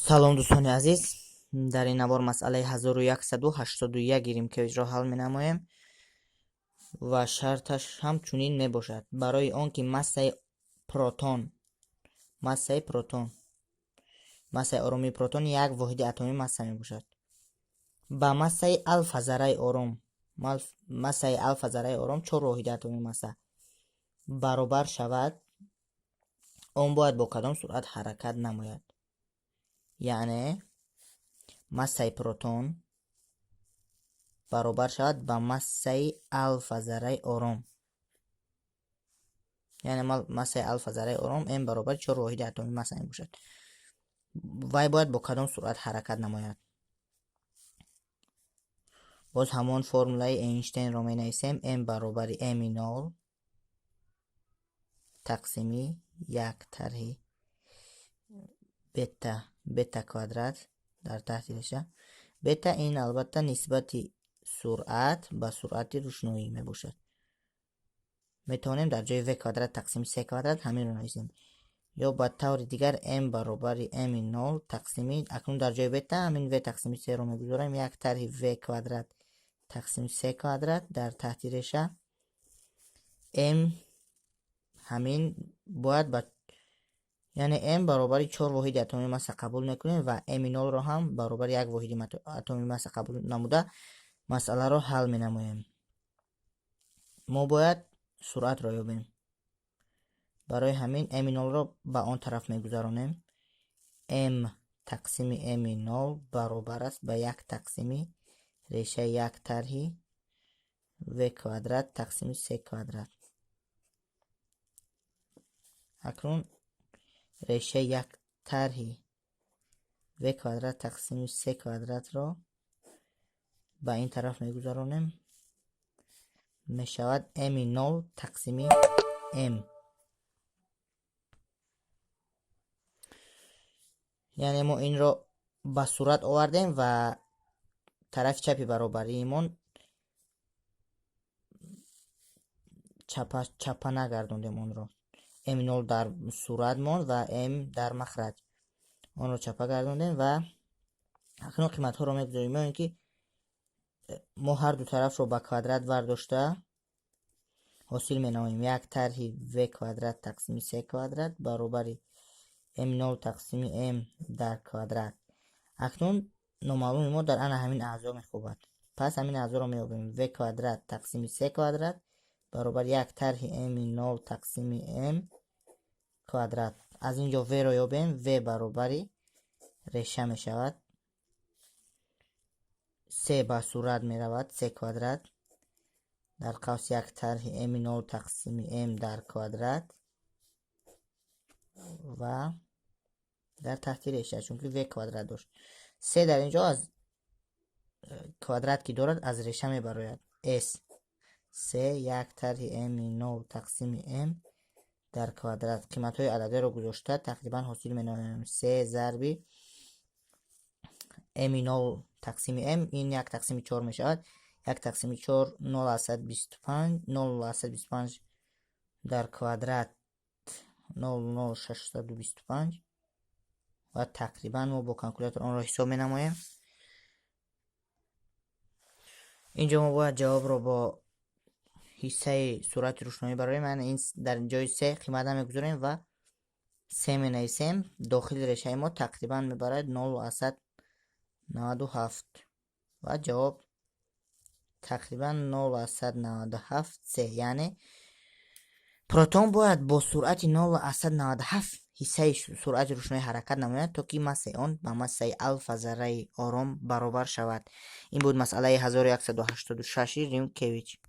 Салом, дӯстони азиз! Дар ин навор масъалаи 1181 Римкевичро ҳал менамоем ва шарташ ҳам чунин мебошад: барои он ки массаи протон, массаи оромии протон як воҳиди атомии масса мебошад, ба массаи алфа зарраи ором, массаи алфа зарраи ором чор воҳиди атомии масса баробар шавад, он бояд бо кадом суръат ҳаракат намояд? Яъне массаи протон баробар шавад ба массаи алфа зарраи ором, яъне массаи алфа зарраи ором м баробари чор воҳиди атомии масса мебошад, вай бояд бо кадом суръат ҳаракат намояд? Боз ҳамон формулаи Эйнштейнро менависем: м баробари ми нол тақсими як тарҳи бета квадрат дар таҳти реша. Бета ин, албатта, нисбати суръат ба суръати рӯшноӣ мебошад. Метавонем дар ҷои в квадрат тақсими с квадрат ҳаминро нависем ё ба таври дигар м баробари ми нол тақсими, акнун дар ҷои бета ҳамин в тақсими серо мегузорем, як тарҳи в квадрат тақсими с квадрат дар таҳти реша м. Ҳамин бояд ба, яъне м баробари чор воҳиди атомии масса қабул мекунем ва ми нолро ҳам баробари як воҳиди атомии масса қабул намуда, масъаларо ҳал менамоем. Мо бояд суръатро ёбем. Барои ҳамин ми нолро ба он тараф мегузаронем. М тақсими ми нол баробар аст ба як тақсими решаи як тарҳи в квадрат тақсими с квадрат. Акнун решаи як тарҳи в квадрат тақсими с квадратро ба ин тараф мегузаронем, мешавад ми нол тақсими м. Яъне мо инро ба сурат овардем ва тарафи чапи баробариимон чапа нагардондем онро. М нол дар сурат монд ва м дар махраҷ. Онро чапа гардондем ва акнун қиматҳоро мегузорем, ё ин ки мо ҳар ду тарафро ба квадрат бардошта ҳосил менамоем: як тарҳи в квадрат тақсими с квадрат баробари м нол тақсими м дар квадрат. Акнун номаълуми мо дар ана ҳамин аъзо мехобад, пас ҳамин аъзоро меёбем: в квадрат тақсими с квадрат баробари як тарҳи м нол тақсими м квадрат. Аз ин ҷо в-ро ёбем. В баробари реша мешавад, с ба сурат меравад, с квадрат дар қавс як тарҳи м нол тақсими м дар квадрат ва дар таҳти реша, чунки в квадрат дошт. С дар ин ҷо аз квадрат ки дорад, аз реша мебарояд, с с як тарҳи м нол тақсими м дар квадрат. Қиматҳои ададиро гузошта, тақрибан ҳосил менамоем: се зарби м нол тақсими м, ин як тақсими чор мешавад, як тақсими чор 0,25, 0,25 дар квадрат 0,0625 ва тақрибан мо бо калкулятор онро ҳисоб менамоем. Инҷо мо бояд ҷавобро бо ҳиссаи суръати рӯшноӣ барорем, яъне ин дар ҷои се қимат намегузорем ва се менависем. Дохили решаи мо тақрибан мебарад 0,97 ва ҷавоб тақрибан 0,97 се. Яъне протон бояд бо суръати 0,97 ҳиссаи суръати рӯшноӣ ҳаракат намояд, то ки массаи он ба массаи алфа зарраи ором баробар шавад. Ин буд масъалаи 1186 Римкевич.